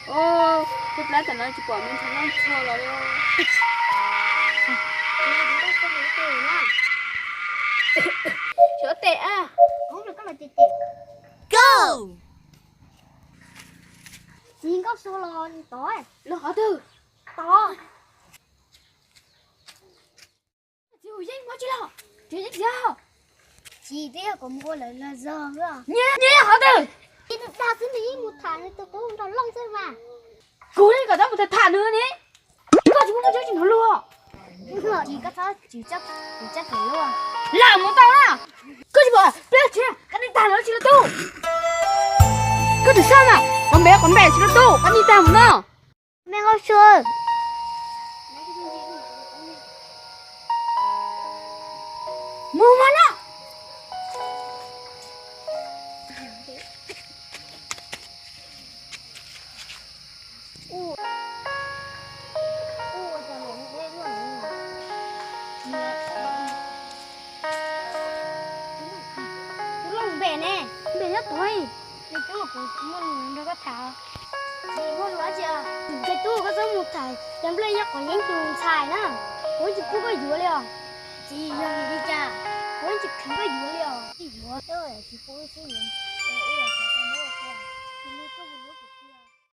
Ua, peb plab tam no tsis pom me ntxhais Nkauj Ntxhua los li. Xyov tes a. Go. Txiv Nkauj Ntxhua los tod. Los qhov twg? Tod. Txiv Hum Yeeb, muab tsis los, tsis txiv. Tsis, twb yog kuv mus ua lawv los zog. Nyias, nyias qhov twg? Txiv dag xwb, nws yeej mus tham nws tus tub nraug Looj xwb mas. Kuv li kom tau mus tham tham nws ne. Koj tsis muaj muaj tsis hnov luag. Tsis, koj txhob tsis txhob tsis txhob tham luag. Lam mus tau na. Koj tsis pom plab tsev, koj nim tag no tsis los tu. Koj nim sab na, qhov npe qhov npe tsis los tu, koj nim tag mus no. Me Nkauj Ntxhua. Mus mas no. Tus Looj npe ne? Npe nyob tod. Tus tub, kuv muaj lus nrog koj tham. Tsis muaj lus dab tsi. Tus tub, koj txhob mus tham cov nplej nyob qhov yeeb tus ntxhais na. Kuv tsis pub koj yuav li os. Tsis yog li cas, kuv tsis khwv koj yuav li os. Tsis yuav, tsis pub xwb yuav.